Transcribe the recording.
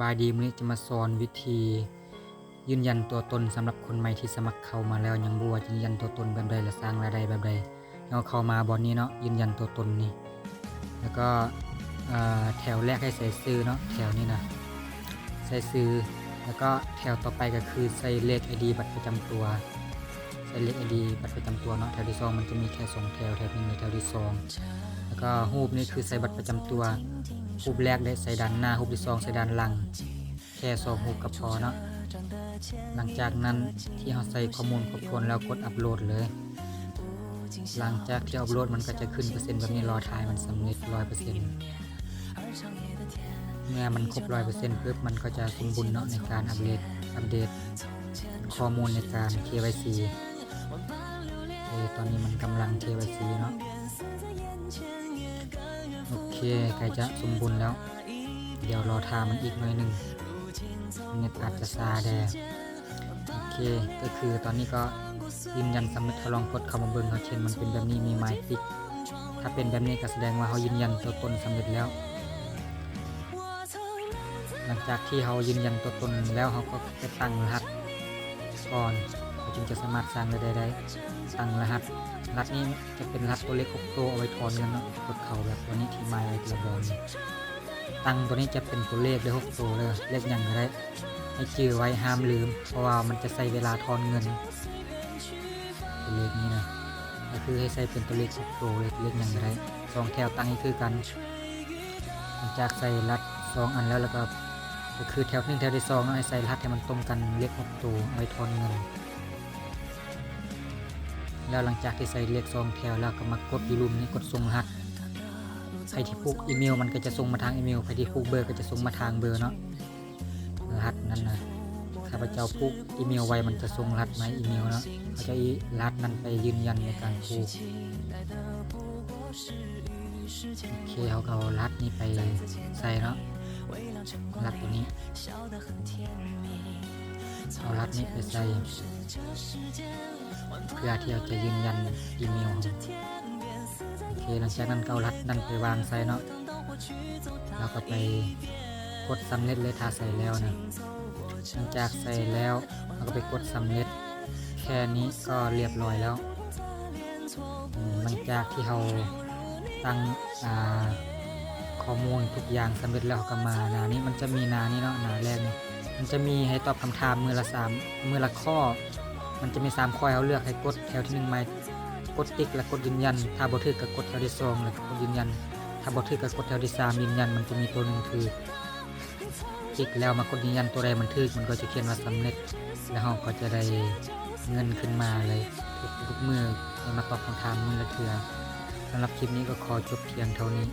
ບາຍດີ ມື້ນີ້ຈະມາສອນວິທີຢືນຢັນຕົວຕົນສຳລັບຄົນໃໝ່ທີ່ສະໝັກເຂົ້າມາແລ້ວ ຍັງບໍ່ຮູ້ວ່າຢືນຢັນຕົວຕົນແບບໃດ ແລະ ສ້າງລາຍໄດ້ແບບໃດ. ເຮົາເຂົ້າມາບ່ອນນີ້ເນາະ ຢືນຢັນຕົວຕົນນີ້ ແລ້ວກໍ ເອີ ແຖວແລກໃຫ້ໃສ່ຊື່ເນາະ ແຖວນີ້ນະ ໃສ່ຊື່ ແລ້ວກໍແຖວຕໍ່ໄປກໍຄືໃສ່ເລກໄອດີບັດປະຈຳຕົວ ໃສ່ເລກໄອດີບັດປະຈຳຕົວເນາະ. ແຖວທີສອງມັນຈະມີແຄ່ສອງແຖວ ແຖວທີໜຶ່ງ ແລະ ແຖວທີສອງ ແລ້ວກໍຮູບນີ້ຄືໃສ່ບັດປະຈຳຕົວ ຮູບແລກໄດ້ໃສ່ດ້ານໜ້າ ຮູບທີສອງໃສ່ດ້ານຫຼັງ ແຄ່ສອງຮູບກໍພໍເນາະ. ຫຼັງຈາກນັ້ນທີ່ເຮົາໃສ່ຂໍ້ມູນຄົບຖ້ວນແລ້ວ ກົດອັບໂຫຼດເລີຍ. ຫຼັງຈາກທີ່ອັບໂຫຼດມັນກໍຈະຂຶ້ນເປີເຊັນແບບນີ້ ລໍຖ້າໃຫ້ມັນສຳເລັດຮ້ອຍເປີເຊັນ. ເມື່ອມັນຄົບຮ້ອຍເປີເຊັນປຶບ ມັນກໍຈະສົມບູນເນາະ ໃນການອັບເດດ ອັບເດດຂໍ້ມູນໃນການເຄວາຍຊີ. ເອີ ຕອນນີ້ມັນກຳລັງເຄວາຍຊີເນາະ. ໂອເຄ ໃກ້ຈະສົມບູນແລ້ວ ດຽວລໍຖ້າມັນອີກໜ້ອຍໜຶ່ງ ເນັດອາດຈະຊ້າແດ່. ໂອເຄ ກໍຄືຕອນນີ້ກໍຢືນຢັນສຳເລັດ. ຖ້າລອງກົດເຂົ້າມາເບິ່ງ ເຮົາຈະເຫັນມັນເປັນແບບນີ້ ມີໝາຍຕິກ. ຖ້າເປັນແບບນີ້ກໍສະແດງວ່າເຮົາຢືນຢັນຕົວຕົນສຳເລັດແລ້ວ. ຫຼັງຈາກທີ່ເຮົາຢືນຢັນຕົວຕົນແລ້ວ ເຮົາກໍໄປຕັ້ງລະຫັດກ່ອນ ເຮົາຈຶ່ງຈະສາມາດສ້າງລາຍໄດ້ໄດ້. ຕັ້ງລະຫັດ ລະຫັດນີ້ຈະເປັນລະຫັດຕົວເລກຫົກໂຕ ເອົາໄວ້ຖອນເງິນເນາະ. ກົດເຂົ້າແບບຕົວນີ້ທີ່ໝາຍໄວ້ແຕ່ລະບ່ອນ. ຕັ້ງຕົວນີ້ຈະເປັນຕົວເລກເລີຍຫົກໂຕເລີຍ ເລກຫຍັງກໍໄດ້ ໃຫ້ຈື່ໄວ້ຫ້າມລືມ ເພາະວ່າມັນຈະໃຊ້ເວລາຖອນເງິນ. ຕົວເລກນີ້ນະ ກໍຄືໃຫ້ໃສ່ເປັນຕົວເລກຫົກໂຕເລີຍ ເລກຫຍັງກໍໄດ້. ສອງແຖວຕັ້ງໃຫ້ຄືກັນ. ຫຼັງຈາກໃສ່ລະຫັດສອງອັນແລ້ວ ແລ້ວກໍ ກໍຄືແຖວທີໜຶ່ງ ແຖວທີສອງເນາະ ໃຫ້ໃສ່ລະຫັດໃຫ້ມັນຕົງກັນເລກຫົກໂຕ ເອົາໄວ້ຖອນເງິນ. ແລ້ວຫຼັງຈາກທີ່ໃສ່ເລກສອງແຖວແລ້ວ ກໍມາກົດຢູ່ລຸ່ມນີ້ ກົດສົ່ງລະຫັດ. ໃຜທີ່ຜູກອີເມວມັນກໍຈະສົ່ງມາທາງອີເມວ ໃຜທີ່ຜູກເບີກໍຈະສົ່ງມາທາງເບີເນາະ. ລະຫັດນັ້ນນະ ຂ້າພະເຈົ້າຜູກອີເມວໄວ້ ມັນຈະສົ່ງລະຫັດມາອີເມວເນາະ. ເຮົາຈະເອົາລະຫັດນັ້ນໄປຢືນຢັນໃນການຜູກ. ໂອເຄ ເຮົາກໍເອົາລະຫັດນີ້ໄປໃສ່ເນາະ ລະຫັດຕົວນີ້ ເອົາລະຫັດນີ້ໄປໃສ່ ເພື່ອທີ່ເຮົາຈະຢືນຢັນອີເມວເຮົາ. ໂອເຄ ຫຼັງຈາກນັ້ນກໍເອົາລະຫັດນັ້ນໄປວາງໃສ່ເນາະ ແລ້ວກໍໄປກົດສຳເລັດເລີຍ ຖ້າໃສ່ແລ້ວນະ. ຫຼັງຈາກໃສ່ແລ້ວ ເຮົາກໍໄປກົດສຳເລັດ. ແຄ່ນີ້ກໍລຽບລ້ອຍແລ້ວ. ອືມ ຫຼັງຈາກທີ່ເຮົາຕັ້ງ ອ່າ ຂໍ້ມູນທຸກຢ່າງສຳເລັດແລ້ວ ເຮົາກໍມາໜ້ານີ້ ມັນຈະມີໜ້ານີ້ເນາະ ໜ້າແລກນີ້ ມັນຈະມີໃຫ້ຕອບຄຳຖາມມື້ລະສາມ ມື້ລະຂໍ້. ມັນຈະມີສາມຂໍ້ໃຫ້ເຮົາເລືອກ ໃຫ້ກົດແຖວທີໜຶ່ງ ໝາຍ ກົດຕິກ ແລ້ວກົດຢືນຢັນ. ຖ້າບໍ່ຖືກກໍກົດແຖວທີສອງ ແລ້ວກໍກົດຢືນຢັນ. ຖ້າບໍ່ຖືກກໍກົດແຖວທີສາມ ຢືນຢັນ. ມັນຈະມີຕົວໜຶ່ງຖືກ ຕິກແລ້ວມາກົດຢືນຢັນ ຕົວໃດມັນຖືກ ມັນກໍຈະຂຽນວ່າສຳເລັດ ແລ້ວເຮົາກໍຈະໄດ້ເງິນຂຶ້ນມາເລີຍ ທຸກໆມື້ ໄດ້ມາຕອບຄຳຖາມມື້ລະເທື່ອ. ສຳລັບຄລິບນີ້ກໍຂໍຈົບພຽງເທົ່ານີ້.